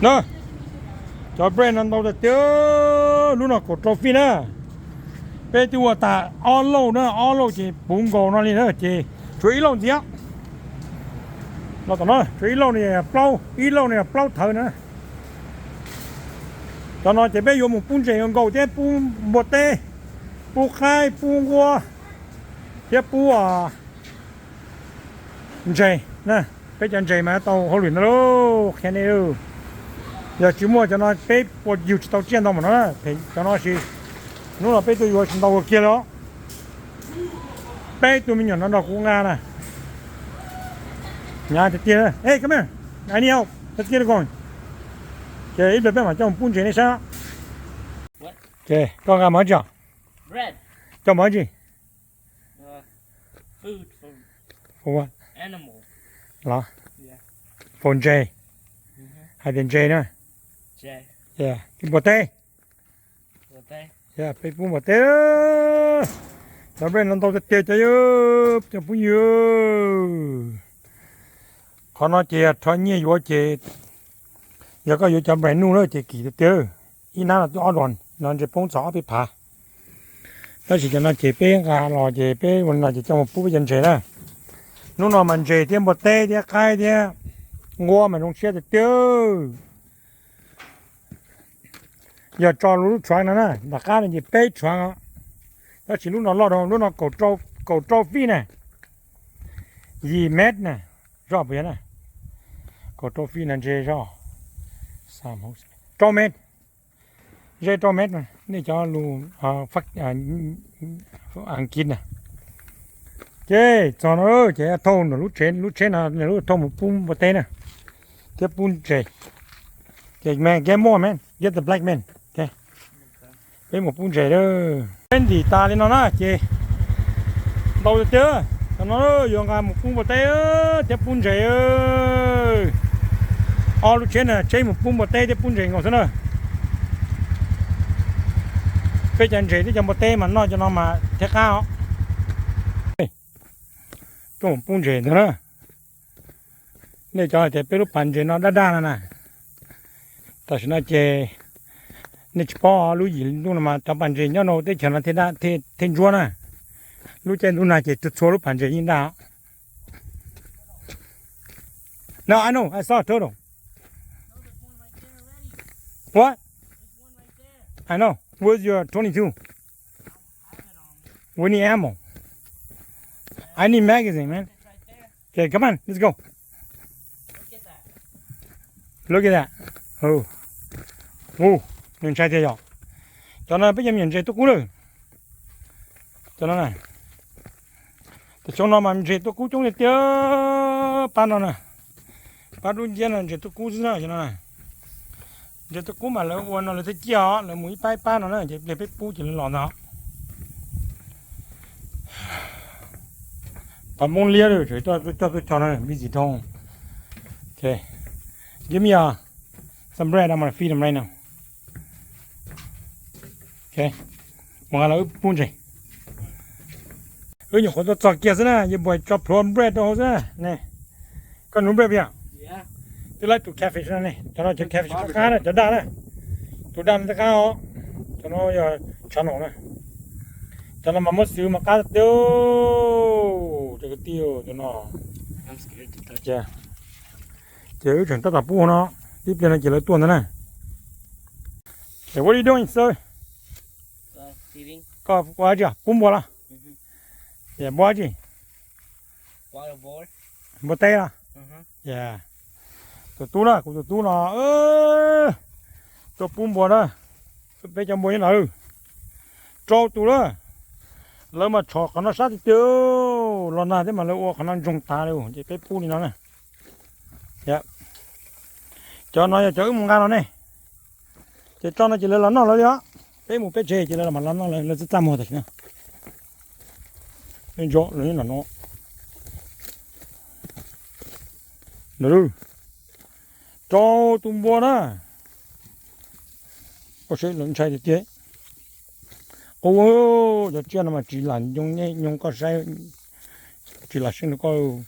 Na, cov bread no ntau tiag tiag, lub no kaum rau feet na. Peb twb ua tas ob lauj na, ob lauj ces puv nkaus no li na, ces tshuav ib lauj ntxiv. Los tom no tshuav ib lauj no, plaub, ib lauj no plaub thawv na. Cov no ces peb yuav mus pub ntses nkaus thiab pub npua teb, pub qaib, pub nquab thiab pub ntses na. Peb cov ntses mas tau hauj lwm ntau lauj, qhia nej lauj. Yog tsis muaj cov no peb puas yug tsis tau tsiaj ntau npaum no na. Phem cov no sis hnub no peb tuaj yuav tsis ntau ua kiag li os. Peb tug me nyuam no nrog kuv nqa na. Hnyav tiag tiag. Hey, come here. I need help. Let's get it going. Ces ib pliag peb mam coj mus pub ntses nej saib. Ces koj nqa mov tsi? Coj mov tsi? For what? Los? For ntses. Hais tias ntses na. Pub npua teb. Peb pub npua teb. Cov bread no ntau tiag tiag cov, cov phooj ywg. Qhov no ces yog rho nyiaj yuav ces yog koj yuav cov brand new na ces kim tiag tiag. Ib hnab no twb ob dollar no, ntses poob txog ob peb phav. Tab sis cov no ces peb nqa los ces peb ua li no ces coj mus pub peb cov ntses na. Hnub no mas ntses thiab npua teb thiab qaib thiab nquab mas zoo siab tiag tiag. Yog tso lub tshuav no na, nram qab no ces peb tshuav os. Tab sis lub no loj dhau, lub no kaum rau feet na, yim mev na, zoj puas yog na, kaum rau feet na ntses zoj, rau mev, ze rau mev, nej cov lus Askiv na. Ces txog no ces thauj lub tsheb, lub tsheb no lub thauj mus pub npua teb na, thiab pub ntses. Ces man, get more man, get the black man. Peb mus pub ntses. Peb ntim tas li no na ces ntau tiag tiag. Cov no yuav nqa mus pub npua teb thiab pub ntses. Ob lub tsheb na, tsheb mus pub npua teb thiab pub ntses nkaus xwb na. Peb cov ntses thiab cov npua teb mas noj cov no mas thiab qab os. Tuaj mus pub ntses ntag na. Nej cov hais tias peb lub pas ntses no daj daj no na, tam sim no ces nej tsis paub, lub yim ntuj no mas cov pas ntses nyob rau teb chaws no thiaj ntsuab na. Lub caij ntuj nag ces txhua lub pas ntses yeej daj. No, I know, I saw a turtle. What? I know. Where's your twenty-two? We need ammo. I need magazine, man. Okay, come on, let's go. Look at that. Oh. Uh, nws ntshai tiag yom. Cov no peb cov me nyuam ntses tuaj kub lawm. Cov no na. Tam xyoo no mas ntses tuaj kub coob tiag tiag pab no na. Pab dub nciab no ntses tuaj kub xwb na, xyoo no na. Ntses tuaj kub mas lawv ua no lawv thiaj ciaj os, lawv mus ib pab ib pab no na, ces pliag peb pub ces lawv los ntag. Pab Hmoob liab lawm, tseem coj tuaj cog no, busy dhau. Okay. Give me a, some bread, I'm gonna feed them right now. Okay. Mus nqa los wb pub ntses. Wb nyuam qhuav tuaj txog kiag xwb na, yog puas tso plhuav bread rau hauv xwb na. Koj nuv bread puas yog? Twb laib tus catfish no ne, cov no cov catfish qab qab na, cov daj na. Tus daj no twb qab os. Cov no yog tshav num na. Cov no mas muab xwb mas qab tiag. Cov kwv tij, cov no. Ces wb tseem tab tom pub no, ib pliag no ces lawv tuaj ntag na. What are you doing, sir? Koj ua dab tsi? Pub npua los? Pub dab tsi? Npua teb los? Tus tub na, kuv tus tub no tuaj pub npua na. Peb cov npua nyob ntawd rau tus lawm. Lawv mas tshov qhov no sab tiag tiag, los nag thiab mas lawv ua qhov no ntsoog tas li, ces peb pub li no na. Cov no yog cov wb mus nqa los ne. Ces tso no ces lawv los noj lawv li os. Peb mus peb tsev ces lawv los mas los noj lawv, lawv txaj txaj muag tam sim no. Ntso lawv nyob no. Rau tus npua na. Ua seb lawv ntshai tiag tiag. Qub, cov tsiaj no mas tsis lam nyoog nej nyoog koj saib, tsis lam seej rau koj.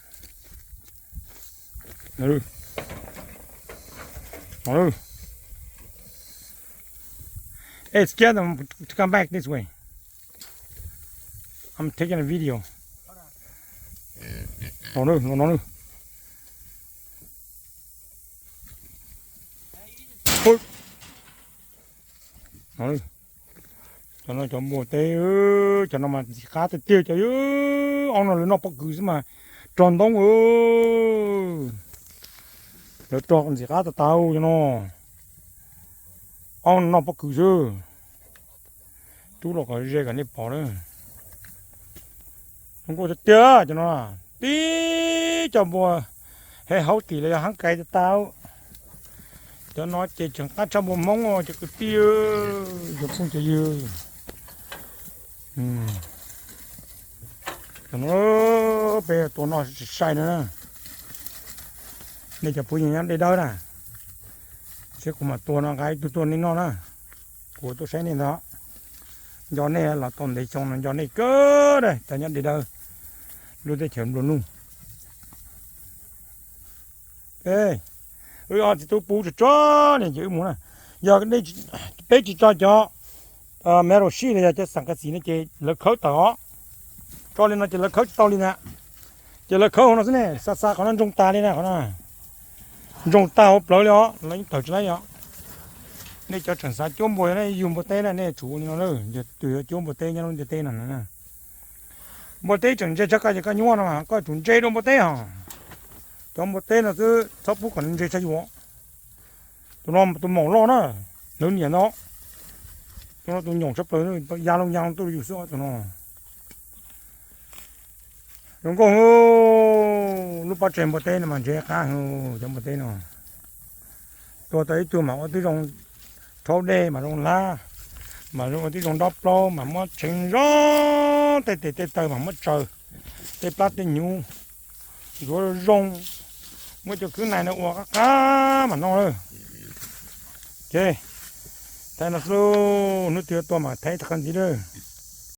Hey, scared them to come back this way. I'm taking a video. No, no, no, no, no. Ui. No, cov no cov npua teb, cov no mas ntxim qab tiag tiag cov, ob no lawv noj pob kws xwb mas rog ntoob. Lawv rog ntxim qab tas tas cov no. Ob no noj pob kws xwb. Rub los kom ze kom nej pom na. Zoo nkauj tiag tiag cov no. Tib cov npua he haub tim los yog haub kais tas tas. Cov no ces tseem qab tshaj npua Hmoob cov kwv tij, cov phooj cov ywg. Cov no peb tua noj sai sai no na. Nej cov phooj ywg nyob dej dawb na, seb kuv mam tua no nqa ib tug tuaj nej noj na. Kuv tuaj saib nej ntag. Nco nej los tau ntev xyoo no nco nej kawg, cov nyob dej dawb lub teb chaws nplua nuj. Wb ob txiv tub pub tsuag tsuag li ces wb mus na. Yog peb tsis tso cov me rau sij los yog cov xam kas xis no ces lawv khawb tawm os. Tso li no ces lawv khawb tsis tau li na. Ces lawv khawb hauv no xwb ne, xa xa qhov no ntsoog tas li na, qhov no ntsoog tag hauv plawv li os, lawv yeej tawm tsis laib os. Nej cov tseem xav cuab npua, yog nej yug npua teb na nej tsum ua li no lawm, yog tus yuav cuab npua teb nyob lub ntiaj teb no na. Npua teb tseem ntse tshaj koj ces koj nyuaj no mas koj tsum ntse dua npua teb hos. Cov npua teb no xwb txhob pub kom ntse tshaj yus. Tus no tus maum loj na, lawv niam no. Tus no tus nyaum tshaj plaws, ya loo ya loo tuaj yus xwb tus no. Zoo nkauj, lub pob tsaig npua teb no mas ntse qab, cov npua teb no. Tua tau ib tug mas ua tib zoo rhaub dej mas zoo hlab, mas zoo ua tib zoo dob plaub mas muab tshee zoo, tej tes tej taw mas muab tsaws, tej plab tej hnyuv ntxuav zoo, muab cov kwv nais no ua qab qab mas noj lawm. Ces thaiv no xwb, hnub twg tua mas thaiv tag qab ntxiv lawm.